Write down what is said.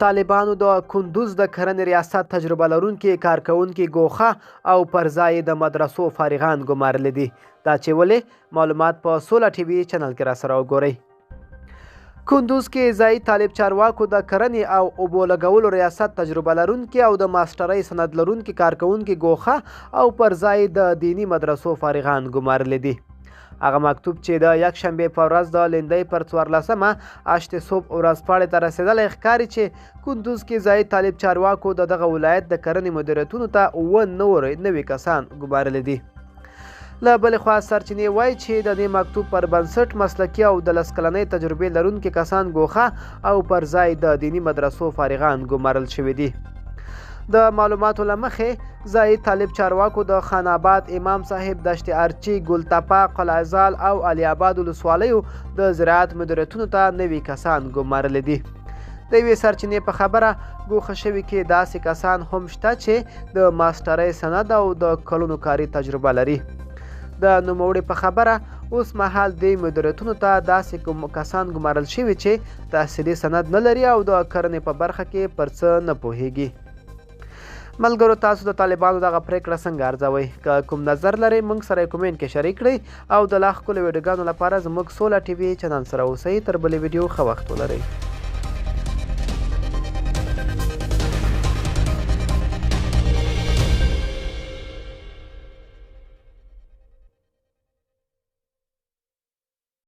طالبانو د کندوز د کرنې ریاست تجربه لرونکي کارکوونکي ګوښه او پر ځای د مدرسو فارغان ګمارلي دي. دا چې ولې، معلومات په سوله ټي وي چینل کې راسره وګورئ. کندوز کې ځایي طالب چارواکو د کرنې او اوبو لګولو ریاست تجربه لرونکي او د ماسټرۍ سند لرونکي کارکوونکي ګوښه او پر ځای د دیني مدرسو فارغان ګمارلي دي. هغه مکتوب چې د یکشنبې په ورځ د لیندۍ پر 14مه اشت صبح ورځپاڼې ته رسېدلی، ښکاري چې کندوز کې ځایي طالب چارواکو د دغه ولایت د کرنې مدیریتونو ته 97 نور نوي کسان ګمارلي دي. له بلې خوا سرچینې وایي چې د دې مکتوب پر بنسټ مسلکي او د 10 کلنۍ تجربې لرونکي کسان ګوښه او پر ځای د دیني مدرسو فارغان ګمارل شوي دي. د معلوماتو له مخې ځایي طالب چارواکو د خان آباد، امام صاحب، دشت ارچي، ګلتپه، قلعه او علي آباد ولسوالیو د زراعت مدیریتونو ته نوي کسان ګمارلي دي. د یوې سرچینې په خبره ګوښه شوي کې داسې کسان هم شته چې د ماسټرۍ سند او د کلونو کاري تجربه لري. د نوموړي په خبره اوس مهال دې مدیریتونو ته داسې کسان ګمارل شوي چې تحصیلي سند نه لري او د کرنې په برخه کې پر څه نه پوهیږي. ملګرو، تاسو د طالبانو دغه پریکړه څنګه ارزوئ؟ که کوم نظر لرئ موږ سره کومنټ کې شریک کړئ او د لا ښکلو ویډیوګانو لپاره زموږ سوله ټي وي چینل سره اوسئ. تر بلې ویډیو ښه وخت ولرئ.